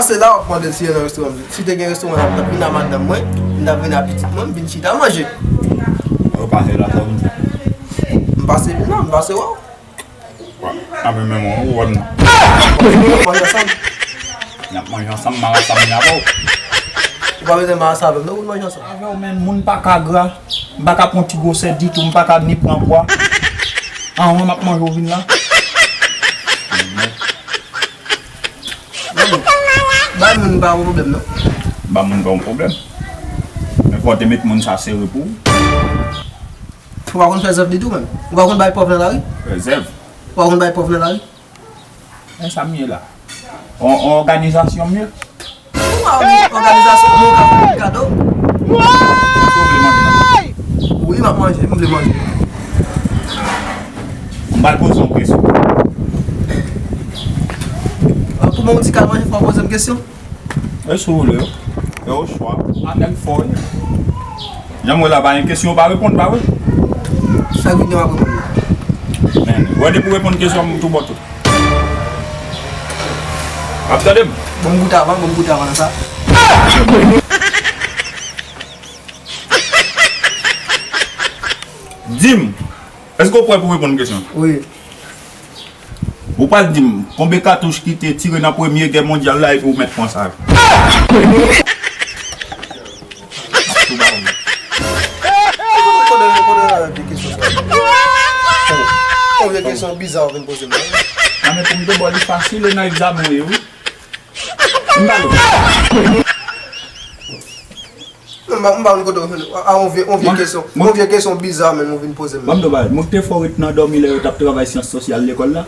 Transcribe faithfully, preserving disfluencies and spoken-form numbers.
Se la w ap mande si yo nan restoran m. Si te gen restoran, m t ap vin a madanm mwen, m t ap vin a pitit mwen, m vin chita manje. Ou pase la, sa w vin fè? M pase vin la, m pase wè w. Bon, a mwen menm, ou wè m nan. Manje ansanm. N ap manje ansanm, marasa m avè w. Ou pa bezwen marasa avè m, non, pou n manje ansanm. Avè w menm, moun pa ka gra, m pa ka pran ti gwosè ditou, m pa ka ni pran pwa. Anvan m ap manje w vin la. Bay moun pa yon pwoblèm, non. Bay moun pa yon pwoblèm. Men fò w te met moun sa sere pou ou. Ou pa konn fè zèv ditou menm. Ou pa konn bay pòv nan lari. Fè zèv. Ou pa konn bay pòv nan lari. Men sa m ye la. On, on òganizasyon m ye. Ou pa yon òganizasyon, men ou ka fè moun kado. Èske w vle manje nan? Wi, m ap manje, m vle manje. M pral poze yon kesyon. Ah, pou mwen, ou di ka manje, fò w poze m kesyon. E si w vle, e o chwa. A nèg fò, wi. Jan m wè la, pa gen kesyon ou pa reponn, pa vre? Sa vin gen w ap reponn. Men, wè depi w reponn kesyon m tou bò tou. W ap tande m? Bon, m goute avan, bon, m goute avan nan sa. Di m, èske w prè pou reponn kesyon? Wi. Ou pral di m, konbe katouch ki te tire nan premye gè mondyal la epi ou mèt pran sa yo? Kote, kote, kote vye kesyon sa? Yon vye kesyon biza ou vin poze m la. Nan men pou m te ba w li fasil e nan egzamen w ye wi. M ba l. Non, m pa, m pa konn kote w jwenn. A, a, yon vye, yon vye kesyon. Yon vye kesyon biza menm ou vin poze m. Ban m di w bagay. Mwen te fè w ret nan dòmi lè yo t ap travay syans sosyal lekòl la.